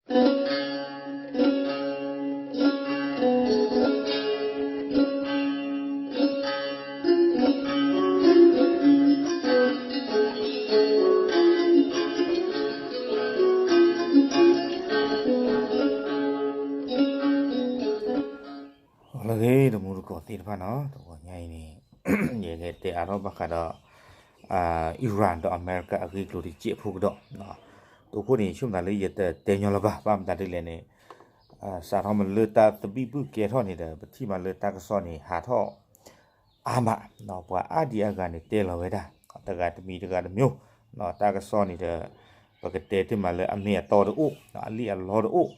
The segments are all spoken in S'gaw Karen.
လၢအဂ့ၤ တမူတကိးသ့ၣ်တဖၣ်နီၤ, တဂီၤညါအံၤန့ၣ် ယကတဲအါထီၣ်ဘၣ်ဃးဒီး Iran ဒီးအမဲရကၤအဂ့ၢ်အကျိၤတစဲးဖိကဒီး, အဃိန့ၣ် ဆိကမိၣ်သးလၢယတတဲညီလၢၤဘၣ်, ဘၣ်မတၤဒ်လဲၣ်န့ၣ် စးထီၣ်မ့ၢ်လၢတၢ်သဘံၣ်ဘုၣ်ကဲထီၣ်န့ၣ်ဒီး ပထံၣ်မးလၢတၢ်ကစီၣ်န့ၣ် ဟးထီၣ် အါမး, ပှၤအါဒံအါဂၤန့ၣ်တဲလီၤဝဲဒၣ်, တဂၤတမံၤတဂၤတမံၤ, တၢ်ကစီၣ်န့ၣ်ဒီး ပကတဲတ့ၢ်မးလၢအမ့ၢ်အတီတအိၣ်, အလံၣ်အလီတအိၣ်,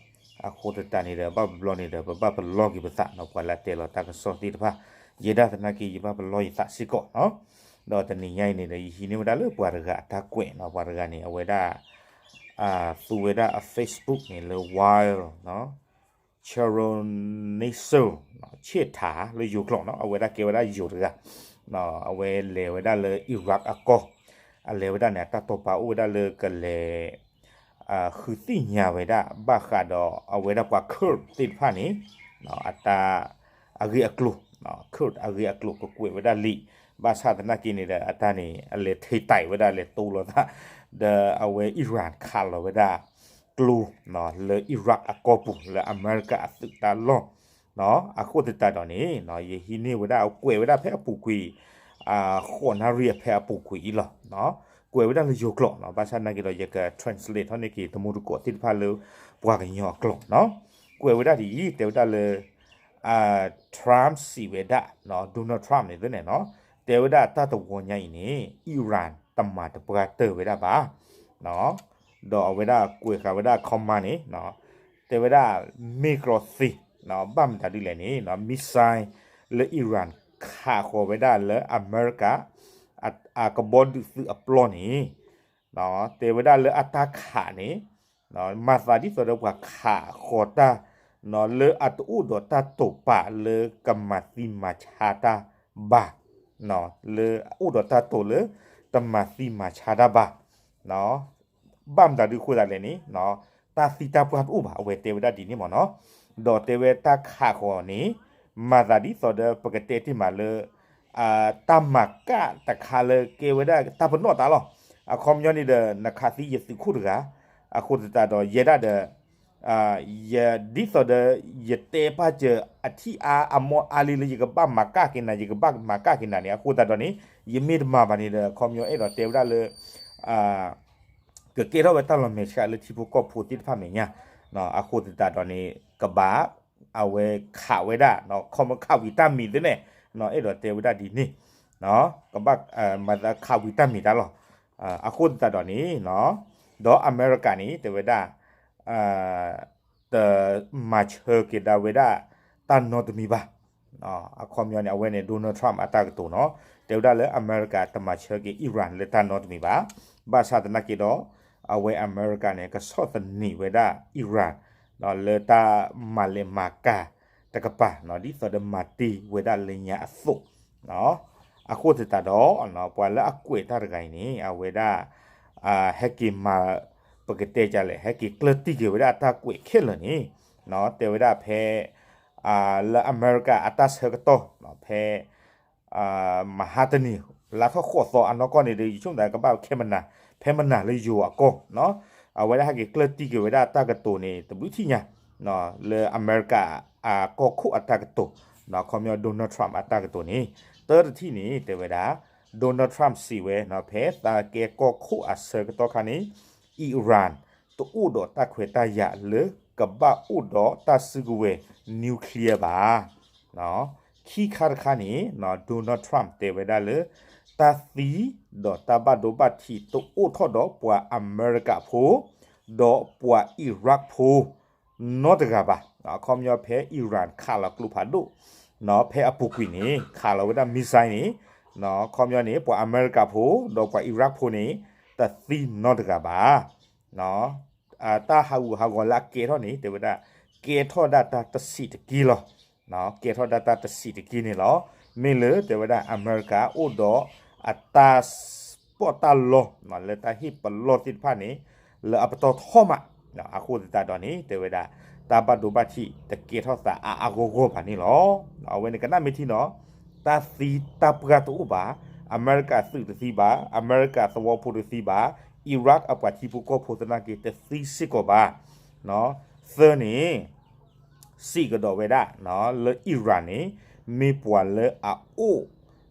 အဃိသတးန့ၣ်ဒီး ဘၣ်ဘျီန့ၣ်ဒီး ပဘၣ်ပလီၢ်က့ၤပသးနီၤ, ပှၤလၢတဲလီၤတၢ်ကစီၣ်သ့ၣ်တဖၣ်, ယဲဒၣ်သနာ်က့ ယဘၣ်ပလီၢ်ယသးစ့ၢ်ကီးနီၤ, ဒီးတနံၤညါအံၤန့ၣ်ဒီး ယဟံးန့ၢ်ဝဲဒၣ်လၢပှၤတဂၤအတၢ်ကွဲးနီၤ, ပှၤတဂၤန့ၣ် အဝဲဒၣ် သူဝဲဒၣ်အ Facebook န့ၣ်လၢ Wild နီၤ Chronicles ဆ့ၣ်ထးလၢယိၤကျိာ်နီၤ, အဝဲဒၣ်ကဲဝဲဒၣ်ယိၤတဂၤ, အဝဲလဲၤဝဲဒၣ်လၢ Iraq အကီၢ်, အလဲၤဝဲဒၣ်န့ၣ် အတၢ်တိာ်ပာ်အိၣ်ဝဲဒၣ်လၢကလဲၤ ဃုသ့ၣ်ညါဝဲဒၣ် ဘၣ်ဃးဒီးအဝဲဒၣ်ပှၤ Kurd သ့ၣ်တဖၣ်န့ၣ် အတၢ် အဂ့ၢ်အကျိၤ, Kurd အဂ့ၢ်အကျိၤကကွဲးဝဲဒၣ်လံာ်, ဘၣ်ဆၣ်သနာ်က့န့ၣ်ဒီး အတၢ်န့ၣ် အလဲၤထံးတၢ်ဝဲဒၣ် လဲၤတိလိာ်သး, ဒီးအဝဲ Iran ခးလီၤဝဲဒၣ် ကျိ လၢ Iraq အကီၢ်ပူၤ လၢအမဲရကၤအသုးတၢ်လီၢ်, အဃိသတးဒီးန့ၣ် ယဟံးန့ၢ်ဝဲဒၣ် ကွဲးဝဲဒၣ်ဖဲအပူၤကွံာ် ဃိးနၣ်ရံၣ်အဖဲအပူၤကွံာ်အံၤလီၤ, ကွဲးဝဲဒၣ်လၢယိၤကျိာ်နီၤ, ဘၣ်ဆၣ်သနာ်က့ဒီး ယက translate ထီၣ်န့ၢ်က့ၤ တမူတကိးသ့ၣ်တဖၣ်လၢ ပှၤကညီအကျိာ်နီၤ, ကွဲးဝဲဒၣ်ဒ်အံၤ တဲဝဲဒၣ်လၢ Trump စံးဝဲဒၣ်, Donald Trump န့ၣ်သ့ၣ်န့ၣ်နီၤ, တဲဝဲဒၣ်တၢ်တဝီညါအံၤန့ၣ် Iran တမၤတပှၢ်တၢၢ်ဝဲဒၣ်ဘၣ်, ဒီးအဝဲဒၣ်ကွဲးဃာ်ဝဲဒၣ် comment န့ၣ် တဲဝဲဒၣ် မ့ၢ်ကျီသ့, ဘၣ်မတၤဒ်လဲၣ်န့ၣ် missile လၢ Iran ခးဃီၤဝဲဒၣ်လၢအမဲရကၤ အကဘီဒုးသုးအပျီန့ၣ် တဲဝဲဒၣ်လၢအတၢ်ခးန့ၣ် မၤသးဒ်သိးဒီးပှၤခးဃီၤတၢ် လၢအတအိၣ်ဒီးတၢ်တိာ်ပာ်လၢကမၤသံမၤဆါတၢ်ဘၣ်, လၢအအိၣ်ဒီးတၢ်တိာ်လၢ တမၤသံမၤဆါတၢ်ဘၣ်, ဘၣ်မတၤဒုးအဃိသတးလဲၣ်န့ၣ် တၢ်သံတၢ်ပှၢ်တအိၣ်ဘၣ် အဝဲတဲဝဲဒၣ်ဒ်န့ၣ်မ့ၢ်နီၤ, ဒီးတဲဝဲတၢ်ခးဃီၤန့ၣ် မၤသးဒ်သိးဒီးပကတဲတ့ၢ်မးလၢ တၢ်မၤကၣ်တခါလၢကဲဝဲဒၣ်တၢ်ပနီၣ်တၢ်လီၤ, အခီပညီန့ၣ်ဒီး နခးသံယသုးခိၣ်တဂၤ, အဃိသတးဒီးယဲဒၣ်ဒီး ယဒ်သိးဒီး ယတဲပာ်စၢၤအထံအါအမီၢ်အါလံလၢယကဘၣ်မၤကၣ်က့ၤနၤ ယကဘၣ်မၤကၣ်က့ၤနၤန့ၣ် အဃိသတးဒီးန့ၣ် ယမ့ၢ်တမၤဘၣ်န့ၣ်ဒီး အခီပညီအဲၣ်ဒိးတဲဝဲဒၣ်လၢ ကကဲထီၣ်ဝဲတၢ်လီၤမဲာ်ဆှးလၢထံဖိကီၢ်ဖိသ့ၣ်တဖၣ်မဲာ်ညါ, အဃိသတးဒီးန့ၣ် ကဘၣ် အဝဲခးဝဲဒၣ် ခီမခးဝံၤတၢ်မံၤသ့ၣ်န့ၣ် အဲၣ်ဒိးတဲဝဲဒၣ်ဒ်န့ၣ်, ကဘၣ် မၤသးခးဝံၤတၢ်မံၤတၢ်လီၤ, အဃိသတးဒီးန့ၣ် ဒီးအမဲရကၤန့ၣ် တဲဝဲဒၣ် တမၤဆၢက့ၤဒၣ်ဝဲဒၣ် တၢ်နီတမံၤဘၣ်, အခီပညီန့ၣ် အဝဲန့ၣ် Donald Trump အတၢ်ကတိၤနီၤ, တဲဝဲဒၣ်လၢအမဲရကၤတမၤဆၢက့ၤ Iran လၢတၢ်နီတမံၤဘၣ်, ဘၣ်ဆၣ်သနာ်က့ဒီး အဝဲအမဲရကၤန့ၣ် ကဆီၣ်သနံးဝဲဒၣ် Iran လၢတၢ်မၤလဲၤမၤကၤတကပၤ ဒ်သိးဒီးမၤတ့ၢ်ဝဲဒၣ်လၢညါအသိး အဃိသတးဒီး ပှၤလၢအကွဲးတၢ်တဂၤအံၤန့ၣ် အဝဲဒၣ် ဟဲက့ၤမၤ ပကတဲဒ်လဲၣ် ဟဲက့ၤကျၢၢ်တံၢ်က့ၤဝဲဒၣ်အတၢ်ကွဲးခဲလၢာ်န့ၣ် တဲဝဲဒၣ်ဖဲ လၢအမဲရကၤအတၢ်ဆၢကတီၢ် ဖဲ မဟါတနံၤ လါထီၣ်ဃိးသီအနီၢ်ကီၢ်န့ၣ်ဒီး ယဆိကမိၣ်သးကဘၣ်ခဲမနၤ ဖဲမနၤလၢယိၤအကီၢ် အဝဲဒၣ်ဟဲက့ၤကျၢၢ်တံၢ်က့ၤဝဲဒၣ်အတၢ်ကတိၤန့ၣ် တဘျုးထံၣ်ညါ လၢအမဲရကၤအကီၢ်ခိၣ်အတၢ်ကတိၤ အခီပညီ Donald Trump အတၢ်ကတိၤန့ၣ် တၢ်တထံၣ်န့ၣ် တဲဝဲဒၣ် Donald Trump စံးဝဲ ဖဲသးကဲကီၢ်ခိၣ်အဆၢကတီၢ်ခါန့ၣ် Iran တအိၣ်ဒီးတၢ်ခွဲးတၢ်ယာ်လၢကဘၣ်အိၣ်ဒီးတၢ်စုကဝဲၤ nuclear ဘၣ် ခံခါတခါန့ၣ် Donald Trump တဲဝဲဒၣ်လၢ တၢ်သံဒီးတၢ်ဘၣ်ဒိဘၣ်ထံးတအိၣ်ထီၣ်ဒီးပှၤအမဲရကၤဖိ ဒီးပှၤအံၤရၣ်ဖိ နီတဂၤဘၣ်. အခီပညီဖဲ Iran ခးလီၤကျိဖးဒိၣ် ဖဲအပူၤကွံာ်န့ၣ် ခးလီၤဝဲဒၣ် missile န့ၣ် အခီပညီန့ၣ် ပှၤအမဲရကၤဖိ ဒီးပှၤအံၤရၣ်ဖိန့ၣ် တသံနီတဂၤဘၣ်. တၢ်ဟးဂူာ်ဟးဂီၤလၢအကဲထီၣ်န့ၣ် တဲဝဲဒၣ် ကဲထီၣ်ဒၣ်တၢ်တဆံးတက့ၢ်လီၤ. ကဲထီၣ်ဒၣ်တၢ်တဆံးတက့ၢ်န့ၣ်လီၤ. မ့ၢ်လၢတဲဝဲဒၣ် အမဲရကၤအိၣ်ဒီးအတၢ်ပီးတၢ်လီ လၢတၢ်ဟ့ၣ်ပလီၢ်သ့ၣ်တဖၣ်န့ၣ် လၢအပတီၢ်ထီၣ်မး အဃိသတးဒီးန့ၣ် တဲဝဲဒၣ် တၢ်ဘၣ်ဒိဘၣ်ထံးတကဲထီၣ်သးအါအါဂီၢ်ဂီၢ်ဘၣ်န့ၣ်လီၤ. အဝဲန့ၣ်ကနၣ်မ့ၢ်ထံနီၤ တၢ်သံတၢ်ပှၢ်တအိၣ်ဘၣ်, အမဲရကၤသုးတသံဘၣ်, အမဲရကၤသဝီဖိတသံဘၣ်, Iraq အပှၤထံဖိကီၢ်ဖိသနာ်က့တသံစ့ၢ်ကီးဘၣ်. သၢန့ၣ် စံးကဒီးဝဲဒၣ် လၢ Iran န့ၣ် မ့ၢ်ပှၤလၢအအိၣ်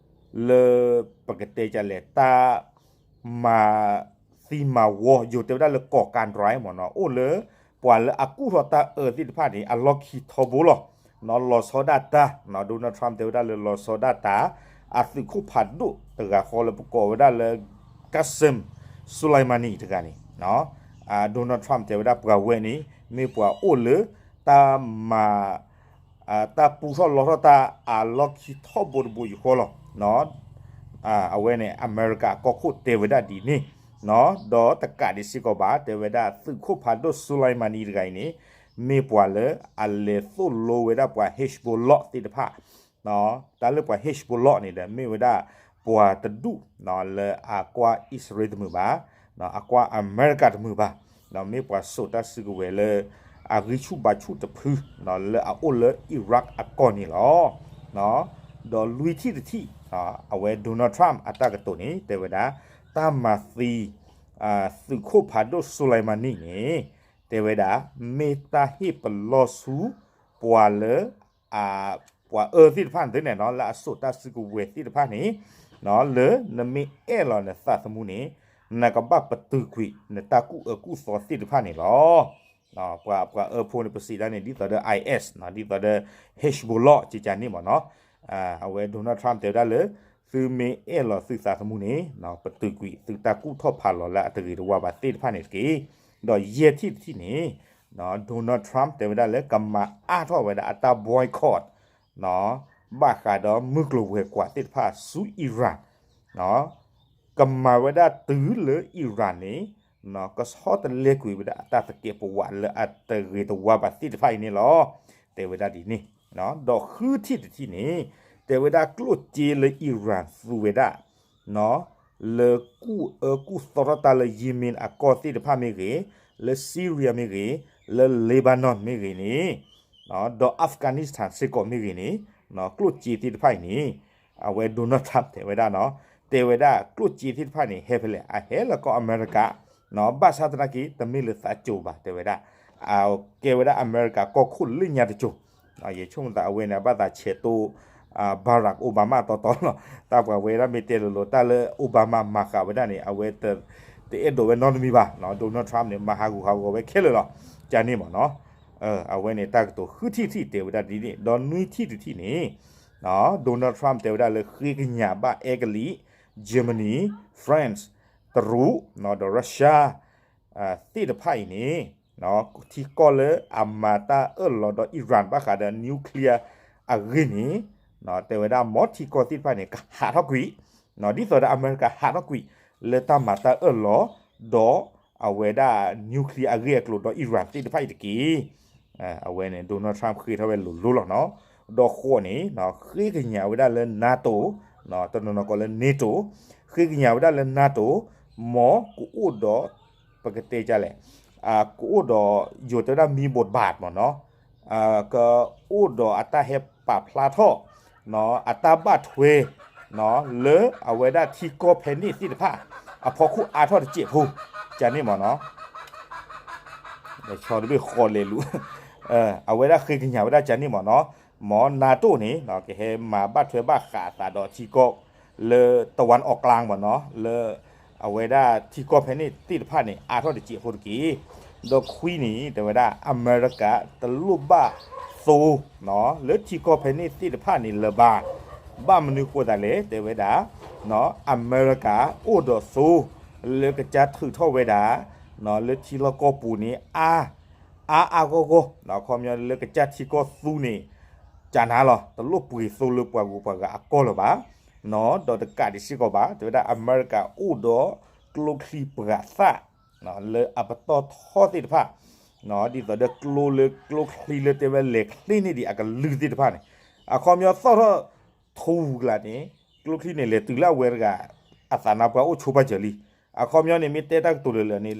လၢ ပကတဲဒ်လဲၣ် တၢ် မၤသံမၤဝီ ယိၤတဲဝဲဒၣ်လၢ ကီၢ်ကၣ်ဒြဲ မ့ၢ်နီၤ အိၣ်လၢ ပှၤလၢအကူၣ်ထီၣ်တၢ်အၢသ့ၣ်တဖၣ်န့ၣ် အလီၢ်ခံထီဘိလီၤ. လီၤဆီဒၣ်တၢ် Donald Trump တဲဝဲဒၣ်လၢလီၤဆီဒၣ်တၢ် အသုးခိၣ်ဖးဒိၣ်တဂၤဃီလၢပကိးဝဲဒၣ်လၢ Qasem Soleimani တဂၤန့ၣ် Donald Trump တဲဝဲဒၣ်ပှၤဝဲန့ၣ် မ့ၢ်ပှၤအိၣ်လၢ တၢ်မၤ တၢ်ပူထီၣ်လီထီၣ်တၢ်အလီၢ်ခံထီဘိတဘိယူၢ်ဃီလီၤ. အဝဲန့ၣ် အမဲရကၤကီၢ်ခိၣ်တဲဝဲဒၣ်ဒ်န့ၣ် ဒီးတကးဒံးစ့ၢ်ကီးဘၣ် တဲဝဲဒၣ်သုးခိၣ်ဖးဒိၣ် Soleimani တဂၤအံၤန့ၣ် မ့ၢ်ပှၤလၢအလဲၤသိၣ်လိဝဲဒၣ်ပှၤ Hezbollah သ့ၣ်တဖၣ် တၢ်လၢပှၤ Hezbollah န့ၣ်ဒီး မ့ၢ်ဝဲဒၣ်ပှၤတဒူၣ် လၢအကွၢ်အံၣ်စရ့လးတမုာ်ဘၣ်, အကွၢ်အမဲရကၤတမုာ်ဘၣ်, မ့ၢ်ပှၤစိာ်တၢ်စုကဝဲၤလၢ အဂံၢ်ဆူၣ်ဘါဆူၣ်တဖု လၢအအိၣ်လၢ Iraq အကီၢ်န့ၣ်လီၤ. ဒီးလွံၢ်ထံၣ်တထံၣ် အဝဲ Donald Trump အတၢ်ကတိၤန့ၣ် တဲဝဲဒၣ် တၢ်မၤသံ သုးခိၣ်ဖးဒိၣ် Soleimani န့ၣ် တဲဝဲဒၣ် မ့ၢ်တၢ်ဟ့ၣ်ပလီၢ်ဆူ ပှၤလၢ ပှၤအၢသ့ၣ်တဖၣ်န့ၣ်န့ၣ် လၢအစိာ်တၢ်စုကဝဲၤသ့ၣ်တဖၣ်န့ၣ် လၢနမ့ၢ်အဲၣ်လီၤနသးသမူန့ၣ် နကဘၣ်ပတုာ်ကွံာ် နတၢ်ကူၣ်အၢကူၣ်သီသ့ၣ်တဖၣ်န့ၣ်လီၤ. ပှၤ ပှၤအၢဖိန့ၣ် ပစံးဒၣ်န့ၣ် ဒ်သိးဒီး IS ဒ်သိးဒီး Hezbollah ကကန့ၣ်မ့ၢ်နီၤ. အဝဲ Donald Trump တဲဝဲဒၣ်လၢ သုမ့ၢ်အဲၣ်လီၤသုသးသမူန့ၣ် ပတုာ်ကွံာ်သုတၢ်ကူၣ်ထီၣ်ဖးလီၤလၢအတဂ့ၤတဝါဘၣ်သ့ၣ်တဖၣ်န့ၣ်တက့ၢ်. ဒီးယဲၢ်ထံၣ်တထံၣ်န့ၣ် Donald Trump တဲဝဲဒၣ်လၢကမၤအါထီၣ်ဝဲဒၣ်အတၢ် boycott ဘၣ်ဃးဒီးမုၢ်ကျိၤဝဲၤကွာ်သ့ၣ်တဖၣ်ဆူ Iran ကမၤဝဲဒၣ်တုၤလၢ Iran န့ၣ် ကဆီတလဲကွံာ်ဝဲဒၣ်အတၢ်သကဲးပဝးလၢအတဂ့ၤတဝါဘၣ်သ့ၣ်တဖၣ်အံၤန့ၣ်လီၤ. တဲဝဲဒၣ်ဒ်န့ၣ် ဒီးဃုထံၣ်တထံၣ်န့ၣ် တဲဝဲဒၣ်ကျိၣ်စ့လၢ Iran သူဝဲဒၣ် လၢကူၣ်အၢကူၣ်သီထီၣ်တၢ်လၢ Yemen အကီၢ်သ့ၣ်တဖၣ်မ့ၢ်ဂ့ၤ, လၢ Syria မ့ၢ်ဂ့ၤ, လၢ Lebanon မ့ၢ်ဂ့ၤန့ၣ် ဒီး Afghanistan စ့ၢ်ကီးမ့ၢ်ဂ့ၤန့ၣ် ကျိၣ်စ့သ့ၣ်တဖၣ်အံၤန့ၣ် အဝဲ Donald Trump တဲဝဲဒၣ်နီၤ, တဲဝဲဒၣ်ကျိၣ်စ့သ့ၣ်တဖၣ်န့ၣ် ဟဲဖဲလဲၣ်, အဟဲလၢကီၢ်အမဲရကၤ, ဘၣ်ဆၣ်သနာ်က့ တမ့ၢ်လၢသးကၠိၤဘၣ် တဲဝဲဒၣ်, ကဲဝဲဒၣ်အမဲရကၤကီၢ်ခိၣ်လၢညါတကၠိၤ, ယဆိကမိၣ်သးအဝဲန့ၣ် အဘၣ်သးဆဲးတိၢ် Barack Obama တီတီလီၤ, တၢ်ပှၤဝဲဒၣ်မ့ၢ်တဲလိၤလိၤ တၢ်လၢ Obama မၤဃာ်ဝဲဒၣ်န့ၣ် အဝဲ တအဲၣ်ဒိးဝဲနီတမံၤဘၣ်, Donald Trump န့ၣ် မၤဟးဂူာ်ဟးဂီၤဝဲခဲလၢာ်လီၤ, ကန့ၣ်မ့ၢ်နီၤ, အဝဲန့ၣ်တၢ်ကတိၤဃုထံၣ်တထံၣ်တဲဝဲဒၣ်ဒ်န့ၣ်, ဒီးနွံထံၣ်တထံၣ်န့ၣ် Donald Trump တဲဝဲဒၣ်လၢဃ့ကညးဘၣ်အဲကလံး, Germany, France, တရူး, ဒီး Russia သ့ၣ်တဖၣ်အံၤန့ၣ် ထံကီၢ်လၢအမၤတၢ်အၢၣ်လီၤဒီး Iran ဘၣ်ဃးဒီး nuclear အဂ့ၢ်န့ၣ် တဲဝဲဒၣ်မ်ထံကီၢ်သ့ၣ်တဖၣ်န့ၣ် ကဟးထီၣ်ကွံာ်, ဒ်သိးဒီးအမဲရကၤဟးထီၣ်ကွံာ် လၢတၢ်မၤတၢ်အၢၣ်လီၤ ဒီးအဝဲဒၣ် nuclear အဂ့ၢ်အကျိၤဒီး Iran သ့ၣ်တဖၣ်အံၤတက့ၢ်. အဝဲန့ၣ် Donald Trump ဃ့ထီၣ်ဝဲလိၤလိၤလီၤနီၤ, ဒီးဃိးန့ၣ် ဃ့ကညးဝဲဒၣ်လၢ NATO, တနီၤနီၤကိးလၢ NATO, ဃ့ကညးဝဲဒၣ်လၢ NATO, မ်ကအိၣ်ဒီး ပကတဲဒ်လဲၣ်, ကအိၣ်ဒီး ယိၤတဲဝဲဒၣ် มีบทบาท မ့ၢ်နီၤ, ကအိၣ်ဒီးအတၢ်ဟဲပာ်ဖျါထီၣ် အတၢ်ဘၣ်ထွဲ လၢအဝဲဒၣ်ထံကီၢ်ဖဲန့ၣ်သ့ၣ်တဖၣ် အဖီခိၣ်အါထီၣ်တစဲးဖိ, ကန့ၣ်မ့ၢ်နီၤ, ဆီတဘ့ၣ်ဃီလဲၤလူၤ, အဝဲဒၣ်ဃ့ကညးဝဲဒၣ်ကန့ၣ်မ့ၢ်နီၤ, မ် NATO န့ၣ် ကဟဲမၤဘၣ်ထွဲဘၣ်ဃးအသးဒီးထံကီၢ် လၢ ตะวันออกกลาง မ့ၢ်နီၤ, လၢ အဝဲဒၣ်ထံကီၢ်ဖဲန့ၣ်သ့ၣ်တဖၣ်န့ၣ် အါထီၣ်တစဲးဖိတက့ၢ်. ဒီးခွံန့ၣ် တဲဝဲဒၣ် အမဲရကၤတလိၣ်ဘၣ်သိ လၢထံကီၢ်ဖဲန့ၣ်သ့ၣ်တဖၣ်န့ၣ်လၢၤဘၣ်. ဘၣ်မနုၤဃိသးလဲၣ် တဲဝဲဒၣ် အမဲရကၤအိၣ်ဒီးသိ လၢကစၢ်ထုးထီၣ်ဝဲဒၣ် လၢထံလီၢ်ကီၢ်ပူၤန့ၣ် အါ အါအါဂီၢ်ဂီၢ်, အခီပညီလၢကစၢ်ထံကီၢ်သူန့ၣ် ကနၤလီၤ တလိၣ်ပှ့ၤသိလၢပှၤဂုၤပှၤဂၤအကီၢ်လၢၤဘၣ်. ဒီးတကးဒံးစ့ၢ်ကီးဘၣ် တဲဝဲဒၣ် အမဲရကၤအိၣ်ဒီးကျိချံပှၤသၣ် လၢအပတီၢ်ထီသ့ၣ်တဖၣ် ဒ်သိးဒီးကျိလၢကျိချံလၢတဲဝဲလဲၤချ့န့ၢ်ဒံးအကလုၢ်သ့ၣ်တဖၣ်န့ၣ် အခီပညီသီၣ်ထီၣ်ထူကျါန့ၣ် ကျိချံန့ၣ် လဲၤတုၤလၢအဝဲတဂၤ အသးနါပှၢ်အိၣ်ဆိပာ်စၢၤလံ. အခီပညီန့ၣ် မ့ၢ်တဲတၢ်ကတိၤလၢာ်လၢာ်န့ၣ်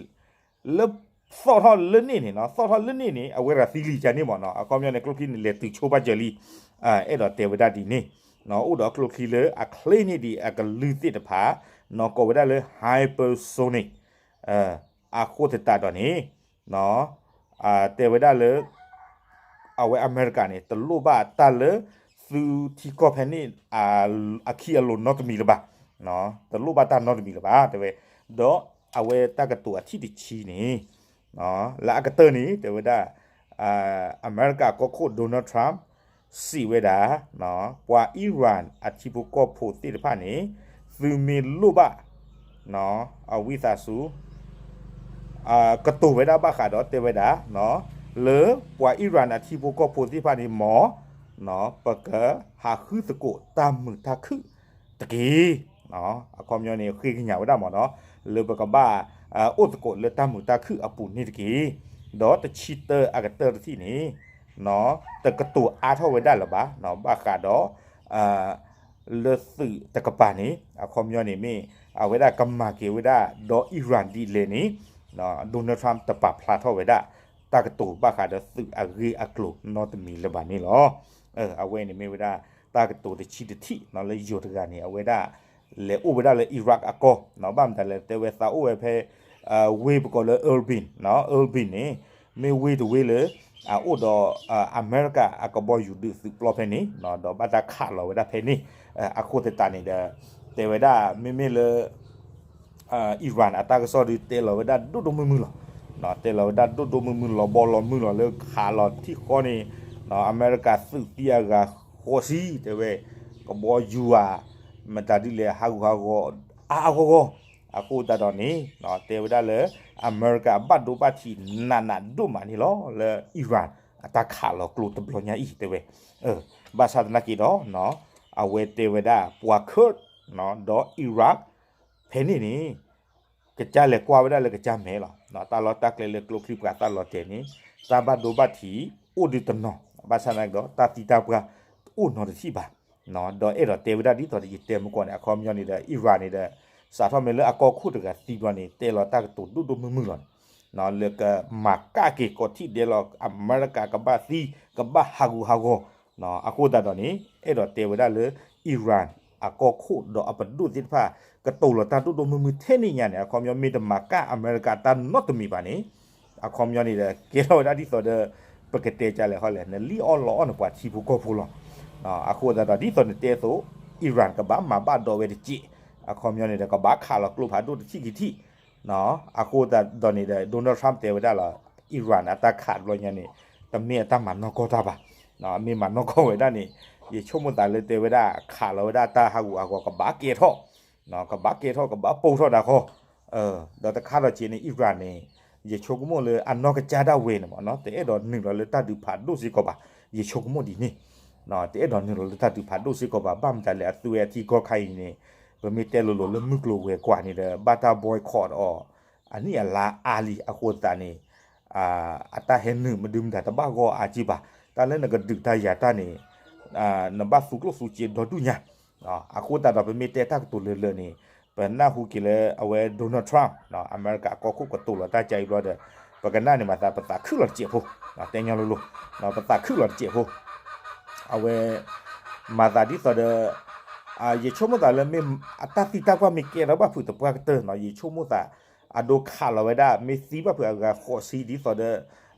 လၢ သီၣ်ထီၣ်လၢန့ၣ်န့ၣ်နီၤ, သီၣ်ထီၣ်လၢန့ၣ်န့ၣ် အဝဲရၤသံလံကန့ၣ်မ့ၢ်နီၤ, အခီပညီန့ၣ် ကျိချံန့ၣ် လဲၤတုၤဆိပာ်စၢၤလံ, အဲၣ်ဒိးတဲဝဲဒၣ်ဒ်န့ၣ်, အိၣ်ဒီးကျိချံလၢအချ့န့ၢ်ဒံးအကလုၢ်သ့ၣ်တဖၣ်, နီၤကိးဝဲဒၣ်လၢ hypersonic, အဃိသတးဒီးန့ၣ် တဲဝဲဒၣ်လၢ အဝဲအမဲရကၤန့ၣ် တလိၣ်ဘၣ်တၢ်လၢ သုထံကီၢ်ဖဲန့ၣ် အခံအလိၤနီတမံၤလၢၤဘၣ်, တလိၣ်ဘၣ်တၢ်နီတမံၤလၢၤဘၣ် တဲဝဲ, ဒီးအဝဲတၢ်ကတိၤအထံၣ်တဆံန့ၣ်, လၢအကတၢၢ်န့ၣ် တဲဝဲဒၣ် အမဲရကၤကီၢ်ခိၣ် Donald Trump စံးဝဲဒၣ်, ပှၤ Iran အထံဖိကီၢ်ဖိသ့ၣ်တဖၣ်န့ၣ် သုမ့ၢ်လိၣ်ဘၣ် အဝံသးစူၤ ကတိၤဝဲဒၣ်ဘၣ်ဃးဒီးတဲဝဲဒၣ် လၢပှၤ Iran အထံဖိကီၢ်ဖိသ့ၣ်တဖၣ်န့ၣ် မ်ပကဟးဃုသကိးတၢ်မုာ်တၢ်ခုၣ်တက့ၢ်. အခီပညီန့ၣ် ဃ့ကညးဝဲဒၣ်မ့ၢ်နီၤ လၢပကဘၣ်အိၣ်သကိးလၢတၢ်မုာ်တၢ်ခုၣ်အပူၤန့ၣ်တက့ၢ်. ဒီးတဆံတၢအကတၢၢ်တထံၣ်န့ၣ် တကတိၤအါထီၣ်ဝဲဒၣ်လၢၤဘၣ် ဘၣ်ဃးဒီး လၢသုးတကပၤန့ၣ် အခီပညီန့ၣ်မ့ၢ် အဝဲဒၣ်ကမၤက့ၤဝဲဒၣ်ဒီး Iran ဒ်လဲၣ်န့ၣ် Donald Trump တပာ်ဖျါထီၣ်ဝဲဒၣ် တၢ်ကတိၤဘၣ်ဃးဒီးသုးအဂ့ၢ်အကျိၤနီတမံၤလၢၤဘၣ်န့ၣ်လီၤ. အဝဲန့ၣ်မ့ၢ်ဝဲဒၣ် တၢ်ကတိၤတဆံတထံၣ် လၢယိၤတဂၤန့ၣ် အဝဲဒၣ် လဲၤအိၣ်ဝဲဒၣ်လၢ Iraq အကီၢ် ဘၣ်မတၤလဲၣ် တဲဝဲသးအိၣ်ဝဲဖဲ ဝ့ၢ်ပကိးလၢ Erbil, Erbil န့ၣ် မ့ၢ်ဝ့ၢ်တဝ့ၢ်လၢ အအိၣ်ဒီး အမဲရကၤအကဘီယူၤဒုးသုးပျီဖဲန့ၣ် ဒီးဘၣ်တၢ်ခးလီၤဝဲဒၣ်ဖဲန့ၣ်, အဃိသတးန့ၣ်ဒီး တဲဝဲဒၣ် မ့မ့ၢ်လၢ Iran အတၢ်ကစီၣ်ဒုးတဲလီၤဝဲဒၣ်ဒိၣ်ဒိၣ်မုၢ်မုၢ်လီၤ. တဲလီၤဝဲဒၣ်ဒိၣ်ဒိၣ်မုၢ်မုၢ်လီၤဘီလီၤမုၢ်လီၤလၢခးလီၤထံၣ်ဃီန့ၣ် အမဲရကၤသုးသံအဂၤဃိးဆံ တဲဝဲ ကဘီယူၤဧါ မတၤဒ်လဲၣ် ဟးဂူာ်ဟးဂီၤ အါအါဂီၢ်ဂီၢ်, အဃိသတးဒီးန့ၣ် တဲဝဲဒၣ်လၢ အမဲရကၤဘၣ်ဒိဘၣ်ထံးနးနးဒိၣ်မးန့ၣ်လီၤ လၢ Iran အတၢ်ခးလီၤကျိတဘျီညါအံၤ တဲဝဲ, ဘၣ်ဆၣ်သနာ်က့ဒီး အဝဲတဲဝဲဒၣ်ပှၤ Kurd ဒီး Iraq ဖဲန့ၣ်န့ၣ် ကစၢ်လဲၤကွၢ်ဝဲဒၣ်လၢကစၢ်မဲာ်လီၤ. တၢ်လီၢ်တၢ်ကျဲလၢကျိချံပှၤသးလီၤတဲာ်န့ၣ် တၢ်ဘၣ်ဒိဘၣ်ထံးအိၣ်ဒံးတနီၤ ဘၣ်ဆၣ်သနာ်က့ဒီး တၢ်သံတၢ်ပှၢ်အိၣ်နီတထံၣ်ဘၣ်. ဒီးအဲၣ်ဒိးတဲဝဲဒၣ်ဒ်သိးဒီးယတဲမုၢ်ကီၢ်န့ၣ် အခီပညီန့ၣ်ဒီး Iran န့ၣ်ဒီး စးထီၣ်မ့ၢ်လၢအကီၢ်ခိၣ်တဂၤသံဘျီန့ၣ် တဲလီၤတၢ်ကတိၤဒိၣ်ဒိၣ်မုၢ်မုၢ်လီၤန့ၣ် လၢကမၤကၣ်က့ၤကိးထံၣ်ဒဲးလီၤ အမဲရကၤကဘၣ်သံ ကဘၣ်ဟးဂူာ်ဟးဂီၤ, အဃိသတးဒီးန့ၣ် အဲၣ်ဒိးတဲဝဲဒၣ်လၢ Iran အကီၢ်ခိၣ်ဒီးအပဒိၣ်သ့ၣ်တဖၣ် ကတိၤလီၤတၢ်ဒိၣ်ဒိၣ်မုၢ်မုၢ်ထဲန့ၣ်ညါန့ၣ် အခီပညီမ့ၢ်တမၤကၣ်အမဲရကၤတၢ်နီတမံၤဘၣ်န့ၣ် အခီပညီန့ၣ်ဒီး ကဲထီၣ်ဝဲဒၣ်ဒ်သိးဒီး ပကတဲကလဲၣ်ဟီလဲၣ် နလံၣ်အီၣ်လီအီၣ်နပှၤထံဖိကီၢ်ဖိလီၤ. အဃိသတးဒီး ဒ်သိးနတဲအသိး Iran ကဘၣ်မၤဘၣ်ဒိဝဲတစဲး, အခီပညီန့ၣ်ဒီး ကဘၣ်ခးလီၤကျိဖးဒိၣ်တထံၣ်ခံထံၣ်, အဃိသတးဒီးန့ၣ်ဒီး Donald Trump တဲဝဲဒၣ်လီၤ Iran အတၢ်ခးတဘျီညါန့ၣ် တမ့ၢ်အတၢ်မၤနီၢ်ကီၢ်တၢ်ဘၣ်, မ့ၢ်မၤနီၢ်ကီၢ်ဝဲဒၣ်န့ၣ် ယဆိကမိၣ်သးလၢတဲဝဲဒၣ် ခးလီၤဝဲဒၣ်တၢ်ဟးဂူာ်ဟးဂီၤကဘၣ်ကဲထီၣ် ကဘၣ်ကဲထီၣ်ကဘၣ်ပိၢ်ထီၣ်ဒၣ်ဃီ, ဒီးတခါဒီးက့န့ၣ် Iran န့ၣ် ယဆိကမိၣ်လၢအနီၢ်ကစၢ်ဒၣ်ဝဲန့ၣ်မ့ၢ်နီၤ တအဲၣ်ဒိးနုာ်လီၤလၢတၢ်ဒုးဖးဒိၣ်စ့ၢ်ကီးဘၣ်, ယဆိကမိၣ်ဒ်န့ၣ်, တအဲၣ်ဒိးနုာ်လီၤလၢတၢ်ဒုးဖးဒိၣ်စ့ၢ်ကီးဘၣ်, ဘၣ်မတၤလဲၣ် အသုဝဲအထံကီၢ်ခါအံၤန့ၣ် ပမ့ၢ်တဲလိၤလိၤလၢမုၢ်ကျိၤဝဲၤကွာ်န့ၣ်ဒီး ဘၣ်တၢ် boycott အီၤ အနံၣ်အလါအါလံ အဃိသတးန့ၣ် အတၢ်ဟဲနုာ်မဒုမတၤတဘၣ်ဂီၢ်အါကံဘၣ်, တၢ်လၢနကဒုးတၢ်ယၤတၢ်န့ၣ် နဘၣ်သူကျိၣ်သူစ့ဒီဒူၣ်ညါ, အဃိသတးဒီးပမ့ၢ်တဲတၢ်ကတိၤလၢလၢာ်န့ၣ် ပနၢ်ဟူက့ၤလၢအဝဲ Donald Trump အမဲရကၤကီၢ်ခိၣ်ကတိၤလီၤတၢ်ကါအံၤဘျီဒီး ပကနၣ်န့ၣ်မၤသးပသးခုလီၤတစဲးဖိ, တဲညီလိၤလိၤ, ပသးခုလီၤတစဲးဖိ, အဝဲ မၤသးဒ်သိးဒီး ယဆိကမိၣ်သးလၢမ့ၢ်အတၢ်သံတၢ်ပှၢ်မ့ၢ်ကဲထီၣ်ဘၣ်ဖုးသပှၢ်ကတၢၢ်နီၤ ယဆိကမိၣ်သး အဒိခးလီၤဝဲဒၣ် မ့ၢ်သံဘၣ်ဖုးအဂၤဃိးဆံဒ်သိးဒီး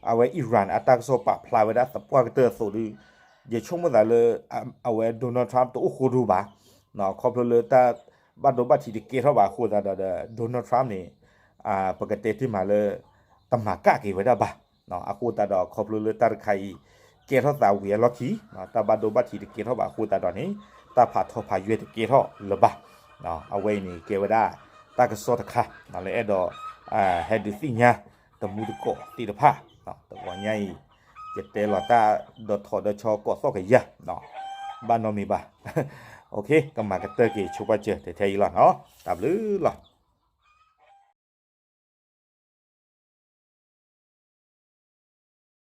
အဝဲ Iran အတၢ်ကစီၣ်ပာ်ဖျါဝဲဒၣ်သပှၢ်ကတၢၢ်အသိးဒီး ယဆိကမိၣ်သးလၢ အဝဲ Donald Trump တအိၣ်ဃိဒိဘၣ်, ခီဖျိလၢတၢ်ဘၣ်ဒိဘၣ်ထံးတကဲထီၣ်ဘၣ်အဃိသတးဒီး Donald Trump န့ၣ် ပကတဲတ့ၢ်မးလၢ တမၤကၣ်က့ၤဝဲဒၣ်ဘၣ်, အဃိသတးဒီးခီဖျိလၢတၢ်တခါအံၤ ကဲထီၣ်သးဝံၤအလီၢ်ခံ တၢ်ဘၣ်ဒိဘၣ်ထံးတကဲထီၣ်ဘၣ်အဃိသတးဒီးန့ၣ် တၢ်ဖးထီဖးယွဲၢ်တကဲထီၣ်လၢၤဘၣ်, အဝဲအံၤန့ၣ်ကဲဝဲဒၣ် တၢ်ကစီၣ်တခါ လၢအဲၣ်ဒိး ဟဲဒုးသ့ၣ်ညါ တမူတကိးသ့ၣ်တဖၣ်, တဂီၤညါအံၤ ယတဲလီၤတၢ်ဒီးထီၣ်ဒီးဆီကိးသီၣ်ကယၤ ဘၣ်နီတမံၤဘၣ်, ကမၤကတၢၢ်က့ၤဆိပာ်စၢၤထဲထဲအံၤလီၤနီၤ, တၢ်ဘျုးလီၤ.